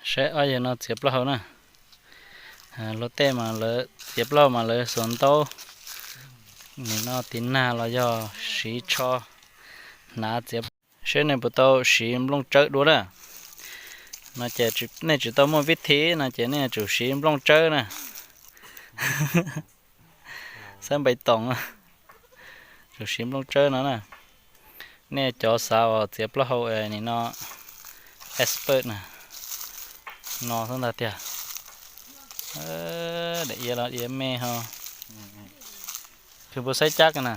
Saib ob yawg no txiav plaub hau na. Luag tej mas lawv txiav plaub hau mas lawv xuas ntaub, nim no tiv nag los yog siv tsho hnav txiav. Seb nej puas tau siv nplooj tsawb dua na. No ces nej tsis tau muaj vib thi no ces nej tsum siv nplooj tsawb na. Xab npais toom, tsum siv nplooj tsawb no na. Nej cov xav uas txiav plaub hau nim no expert na, no xwb ntag tiag. Daim iav los iav me ho. Khwv puas saib cab na,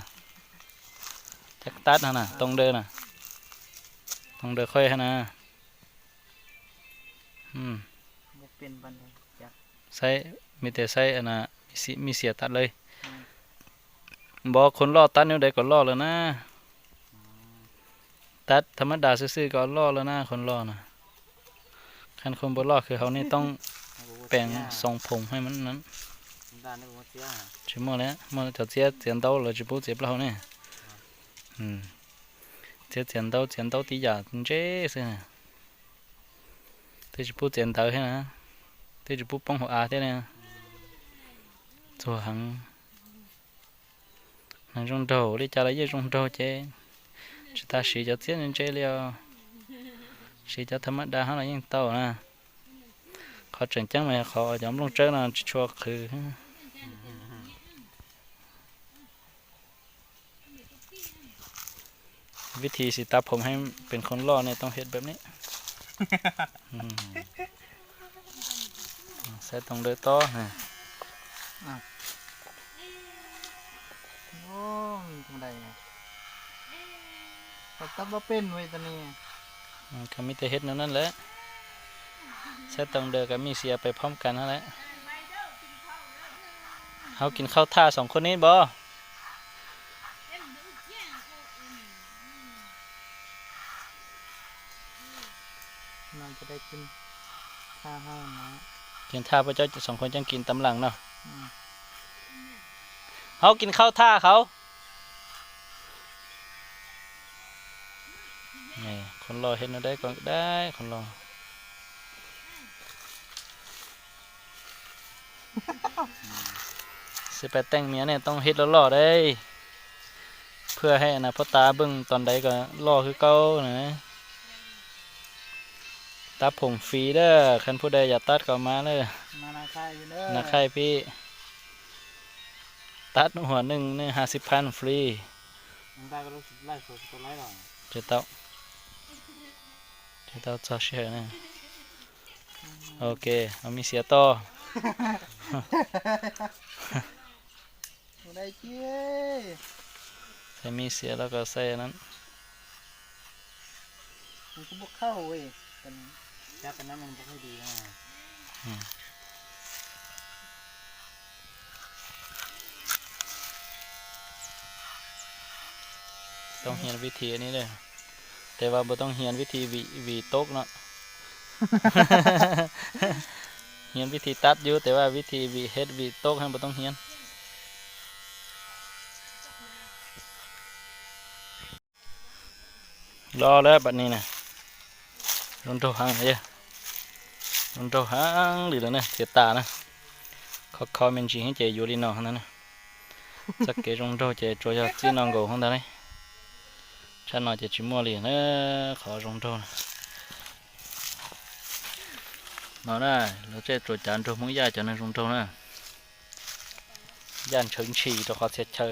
cab tab no na, too daws na, too daws khuaj na. Saib, me tes saib, mi xiam tag lawm. Npov khoom loj tab nub dawv kom loj lawm na. Tab tha mab das xwb xwb kom loj lawm na, khoom loj na. Kheev khoom npua loj khwv hauv nej tooj peem xoo phoom hab. Tsis muaj, muaj cov txiav txiav ntaub lawv tsis pub txiav plaub hau ne. Txiav txiav ntaub, txiav ntaub tib yam ntseb xwb. Twb tsis pub txiav ntawv thiab na, twb tsis pub poob hauv av thiab ne. Txuag heev. Neeg zoo nraug li cas los yeej zoo nraug ces tsis tas siv cov txiav ntseb ntseb li os. Siv cov tha mab das hab los yeej tau na. Qhov tseem ceeb mas yog qhov cov nplooj tsawb no tsis tshua qhwv. Vib thi siv tab phoom heev pem khoom loj nej tooj hiam npem ne. Saib tooj dawb tob. Koj mib tej hiab no na lawm. Saib tooj dawb koj mib xiam pem phoob kas no lawm. Hauv kis khauj thaj xoom khuj nib npov. Kis thaj puab cov xoom khuj coob kis tam lam no. Hauv kis khauj thaj hauv. Khoom loj hiab no dab ko dab khoom loj. Xib pais teej mias nej tooj hiab loj loj dab. Phwj hab na puab tab nplooj tos ntaiv kom loj hwv kaub na. Tab phoom free dab, kheev puab dai yam tab kom mas lawm. Na khaij pib. Tab hnub huam neej nej ha xib phab free. Tsis tau, tsis tau txog sij hawm na. Ok, mib xiam toj. Xaib mib xiam los koj xaib na. Tooj hiab vib thi ne, tes vas puas tooj hiab vib thi vim toj no. Hiab vib thi tab yub tes vas vib thi vim hiab vim toj hab puas tooj hiab. Loj lawm pam ni na. Zoo nraug heev, zoo nraug heev li lawm na, txiav tas na. Kho kho me ntsis ces yuav li no ntag na. Txoj kev zoo nraug ces tsuas yog txij no nkaus ntag ne. Tshaj no ces tsis muaj li na, qhov zoo nraug na. No na, lawv tej tsuas cav nraug Hmoob Yaj cov neeg zoo nraug na. Yaj ntshaw ntshis rau qhov txhia chaw.